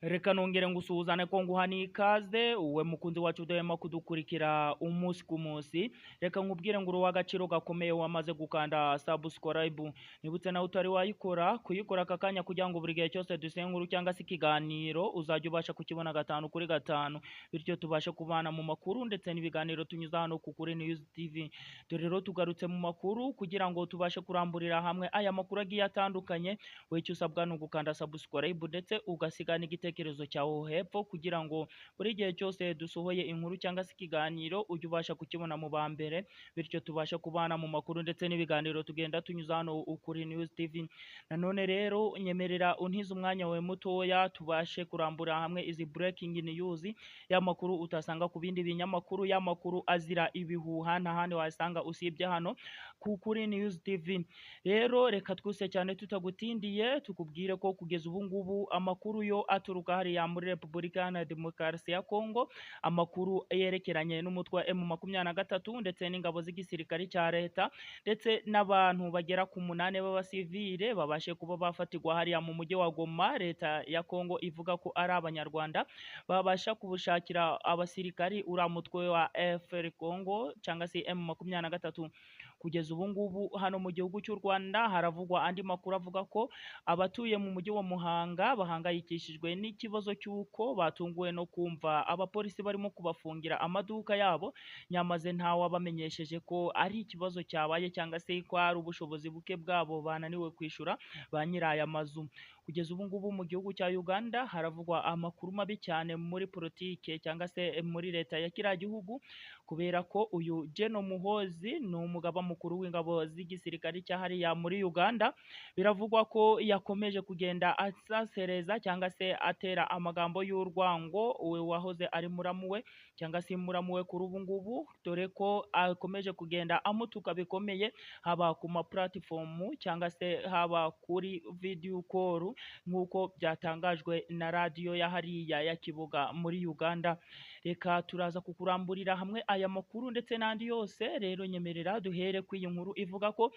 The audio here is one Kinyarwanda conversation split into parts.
Reka nongere ngusuhuzane ko nguha n'ikaze uwe mukunzi wacu udahwema kudukurikira umunsi ku munsi. Reka nkubwire ngo uri uw'agaciro gakomeye wamaze gukanda subscribe. Nibutse nawe utari wayikora kuyikora aka kanya kugira ngo buri gihe cyose dusenye inkuru cyangwa se ikiganiro uzajya ubasha kukibona gatanu kuri gatanu, bityo tubashe kubana mu makuru ndetse n'ibiganiro tunyuza hano ku Kuri News TV. Dore rero tugarutse mu makuru kugira ngo tubashe kuramburira hamwe aya makuru agiye atandukanye. Wowe icyo usabwa ni ugukanda subscribe ndetse ugasiga n'igitekerezo cyawe hepfo kugira ngo buri gihe cyose dusohoye inkuru cyangwa se ikiganiro ujye ubasha kukibona mu ba mbere, bityo tubashe kubana mu makuru ndetse n'ibiganiro tugenda tunyuza hano kuri News TV. Nanone rero nyemerera untize umwanya wawe mutoya tubashe kurambura hamwe izi breaking news, y'amakuru utasanga ku bindi binyamakuru, y'amakuru azira ibihuha nta handi wasanga usibye hano ku Kuri News TV. Rero reka twuse cyane tutagutindiye tukubwire ko kugeza ubu ngubu amakuru yo aturuka hariya muri Repubulika Iharanira Demokarasi ya Kongo, amakuru yerekeranye n'umutwe wa M23 ndetse n'ingabo z'igisirikare cya leta ndetse n'abantu bagera ku 8 b'abasivile babashe kuba bafatirwa hariya mu mujyi wa Goma. Leta ya Kongo ivuga ko ari abanyarwanda babasha kubushakira abasirikari uriya mutwe wa FR Congo cyangwa se M23. Kugeza ubu ngubu hano mu gihugu cy'u Rwanda haravugwa andi makuru avuga ko abatuye mu mujyi wa Muhanga bahangayikishijwe n'ikibazo cy'uko batunguwe no kumva abapolisi barimo kubafungira amaduka yabo, nyamaze ntawabamenyesheje ko ari ikibazo cyabaye cyangwa se ko ari ubushobozi buke bwabo bananiwe kwishyura ba nyiri aya mazu. Kugeza ubu ngubu mu gihugu cya Uganda haravugwa amakuru mabi cyane muri politike cyangwa se muri leta ya kiriya gihugu, kubera ko uyu Gen Muhoozi ni umugaba mukuru w'ingabo z'igisirikare cya hariya muri Uganda. Biravugwa ko yakomeje kugenda asasereza cyangwa se atera amagambo y'urwango uwe wahoze ari muramu we cyangwa se muramu we kuri ubu ngubu, dore ko akomeje kugenda amutuka bikomeye haba ku ma platform cyangwa se haba kuri video call, nk'uko byatangajwe na radiyo ya hariya ya Kibuga muri Uganda. Reka turaza kukuramburira hamwe aya makuru ndetse n'andi yose. Rero nyemerera duhere ku iyi nkuru ivuga ko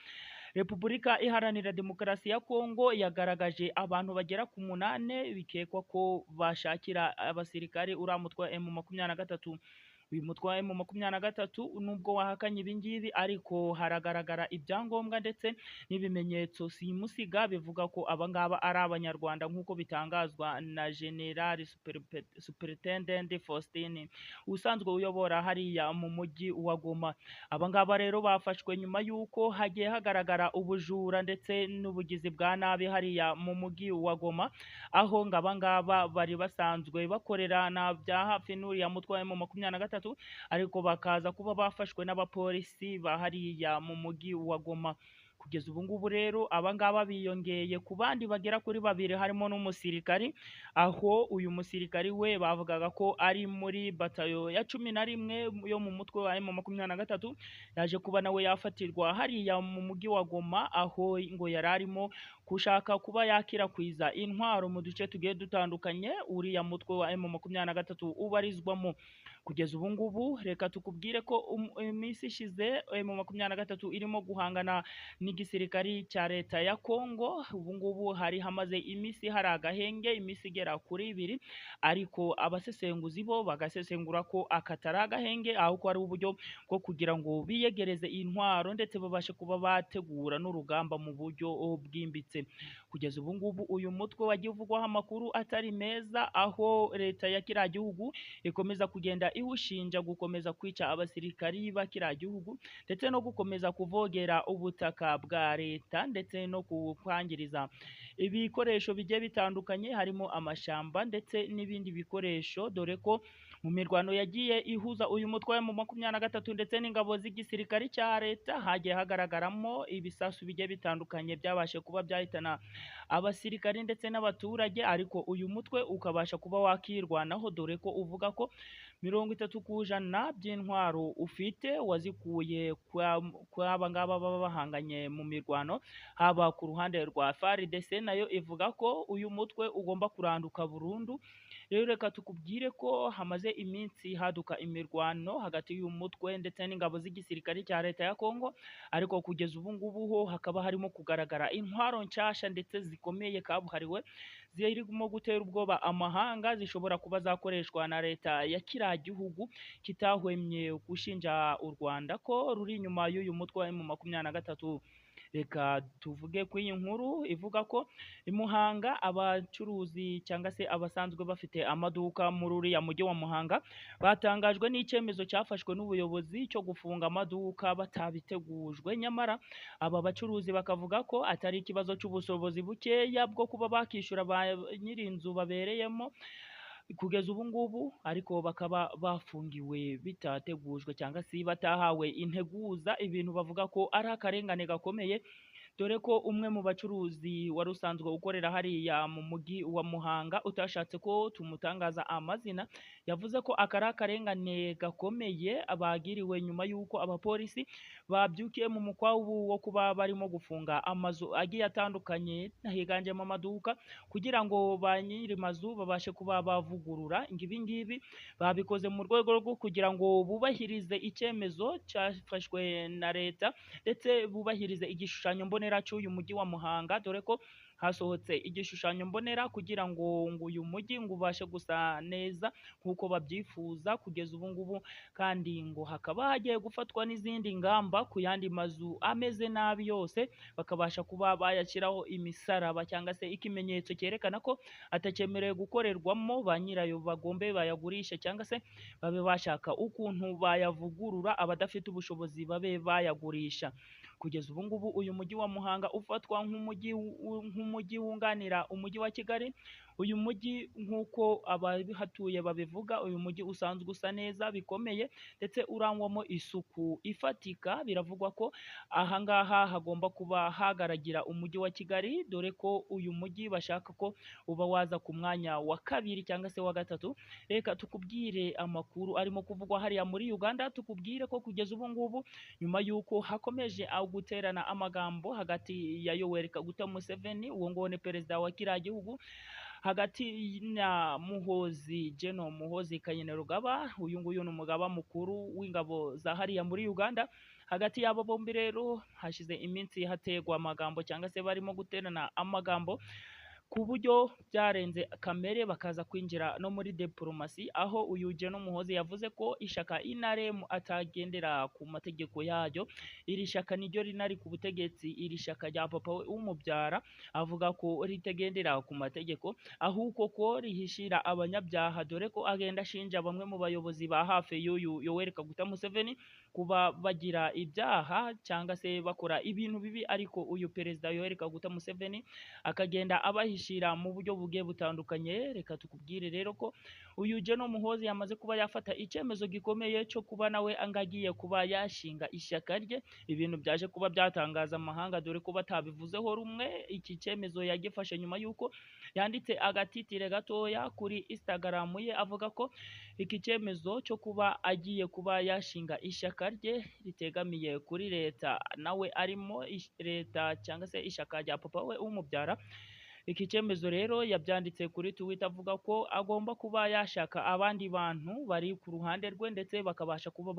Repubulika Iharanira Demokarasi ya Kongo yagaragaje abantu bagera ku 8 bikekwa ko bashakira abasirikari uriya mutwe wa M23. Uyu mutwe wa M23 nubwo wahakanye ibi ngibi, ariko haragaragara ibyangombwa ndetse n'ibimenyetso simusiga bivuga ko aba ngaba ari abanyarwanda, nk'uko bitangazwa na General Superintendent Faustin usanzwe uyobora hariya mu mujyi wa Goma. Aba ngaba rero bafashwe nyuma y'uko hagiye hagaragara ubujura ndetse n'ubugizi bwa nabi hariya mu mujyi wa Goma, aho ngaba ngaba bari basanzwe bakorera na bya hafi n'uriya mutwe wa M23, ariko bakaza kuba bafashwe n'abapolisi ba hariya mu mujyi wa Goma. Kugeza ubu ngubu rero aba ngaba biyongeye ku bandi bagera kuri 2 harimo n'umusirikari, aho uyu musirikari we bavugaga ko ari muri batayo ya 11 yo mu mutwe wa M23, yaje kuba nawe yafatirwa hariya mu mujyi wa Goma, aho ngo yari arimo gushaka kuba yakwirakwiza intwaro mu duce tugiye dutandukanye uriya mutwe wa M23 ubarizwamo. Kugeza ubu ngubu reka tukubwire ko iminsi ishize M23 irimo guhangana n'igisirikari cya leta ya Kongo. Ubu ngubu hari hamaze iminsi hari agahenge, iminsi igera kuri 2, ariko abasesenguzi bo bagasesengura ko akatari agahenge, ahubwo ari uburyo bwo kugira ngo biyegereze intwaro ndetse babashe kuba bategura n'urugamba mu buryo bwimbitse. Kugeza ubu ngubu uyu mutwe wagiye uvugwaho amakuru atari meza, aho leta ya kiriya gihugu ikomeza kugenda iwushinja gukomeza kwica abasirikari ba kiriya gihugu ndetse no gukomeza kuvogera ubutaka bwa leta ndetse no kwangiriza ibikoresho bigiye bitandukanye harimo amashamba ndetse n'ibindi bikoresho, dore ko mu mirwano yagiye ihuza uyu mutwe wa M23 ndetse n'ingabo z'igisirikare cya leta hagiye hagaragaramo ibisasu bigiye bitandukanye byabashe kuba byahitana abasirikari ndetse n'abaturage, ariko uyu mutwe ukabasha kuba wakirwanaho, dore ko uvuga ko 30% by'intwaro ufite wazikuye kwa ngaba baba bahanganye mu mirwano, haba ku ruhande rwa FARDC nayo ivuga ko uyu mutwe ugomba kuranduka burundu. Rero reka tukubwire ko hamaze iminsi haduka imirwano hagati y'uyu mutwe ndetse n'ingabo z'igisirikare cya leta ya Kongo, ariko kugeza ubu ngubu ho hakaba harimo kugaragara intwaro nshasha ndetse zikomeye kabuhariwe zirimo gutera ubwoba amahanga zishobora kuba zakoreshwa na leta ya kiriya gihugu kitahwemye gushinja u Rwanda ko ruri inyuma y'uyu mutwe wa M23. Reka tuvuge ku iyi nkuru ivuga ko i Muhanga abacuruzi cyangwa se abasanzwe bafite amaduka muri uriya mujyi wa Muhanga batangajwe n'icyemezo cyafashwe n'ubuyobozi cyo gufunga amaduka batabitegujwe. Nyamara aba bacuruzi bakavuga ko atari ikibazo cy'ubushobozi bukeya bwo kuba bakishyura ba nyir'inzu babereyemo kugeza ubu ngubu, ariko bakaba bafungiwe bitategujwe cyangwa se batahawe integuza, ibintu bavuga ko ari akarengane gakomeye, dore ko umwe mu bacuruzi wari usanzwe ukorera hariya mu mujyi wa Muhanga utashatse ko tumutangaza amazina, yavuze ko aka ari akarengane gakomeye bagiriwe nyuma y'uko abapolisi babyukiye mu mukwabu wo kuba barimo gufunga amazu agiye atandukanye higanjemo amaduka kugira ngo ba nyiri mazu babashe kuba bavugurura. Ibi ngibi babikoze mu rwego rwo kugira ngo bubahirize icyemezo cyafashwe na leta ndetse bubahirize igishushanyo mbonera cy'uyu mujyi wa Muhanga, dore ko hasohotse igishushanyo mbonera kugira ngo uyu mujyi ngo ubashe gusa neza nk'uko babyifuza kugeza ubu ngubu, kandi ngo hakaba hagiye gufatwa n'izindi ngamba ku yandi mazu ameze nabi yose bakabasha kuba bayashyiraho imisaraba cyangwa se ikimenyetso cyerekana ko atakemerewe gukorerwamo, ba nyirayo bagombe bayagurishe cyangwa se babe bashaka ukuntu bayavugurura, abadafite ubushobozi babe bayagurisha. Kugeza ubu ngubu uyu mujyi wa Muhanga ufatwa nk'umujyi wunganira umujyi wa Kigali. Uyu mujyi nk'uko abahatuye babivuga, uyu mujyi usanzwe usa neza bikomeye ndetse urangwamo isuku ifatika. Biravugwa ko ahangaha hagomba kuba hagaragira umujyi wa Kigali, dore ko uyu mujyi bashaka ko uba waza ku mwanya wa kabiri cyangwa se wa gatatu. Reka tukubwire amakuru arimo kuvugwa hariya muri Uganda, tukubwire ko kugeza ubu ngubu nyuma y'uko hakomeje guterana amagambo hagati ya Yoweri Kaguta Museveni, uwo nguwo ni perezida wa kiriya gihugu, hagati na Muhoozi General Muhoozi Kainerugaba, uyu nguyu ni umugaba mukuru w'ingabo za hariya muri Uganda. Hagati y'abo bombi rero hashize iminsi hategwa amagambo cyangwa se barimo guterana amagambo ku buryo byarenze kamere, bakaza kwinjira no muri diplomasi, aho uyu General Muhoozi yavuze ko ishaka NRM atagendera ku mategeko yaryo. Iri shaka niryo rinari ku butegetsi, iri shaka rya papa we umubyara, avuga ko ritagendera ku mategeko, ahubwo ko rihishira abanyabyaha, dore ko agenda ashinja bamwe mu bayobozi ba hafi y'uyu Yoweri Kaguta Museveni kuba bagira ibyaha cyangwa se bakora ibintu bibi, ariko uyu perezida Yoweri Kaguta Museveni akagenda abahishira mu buryo bugiye butandukanye. Reka tukubwire rero ko uyu General Muhoozi yamaze kuba yafata icyemezo gikomeye cyo kuba nawe angagiye kuba yashinga ishyaka rye, ibintu byaje kuba byatangaza amahanga, dore ko batabivuzeho rumwe. Iki cyemezo yagifashe nyuma y'uko yanditse agatitire gatoya kuri Instagram ye avuga ko iki cyemezo cyo kuba agiye kuba yashinga ishyaka rye ritegamiye kuri leta, nawe arimo leta cyangwa se ishyaka rya papa we umubyara. Iki cyemezo rero yabyanditse kuri Twitter avuga ko agomba kuba yashaka abandi bantu bari ku ruhande rwe ndetse bakabasha kuba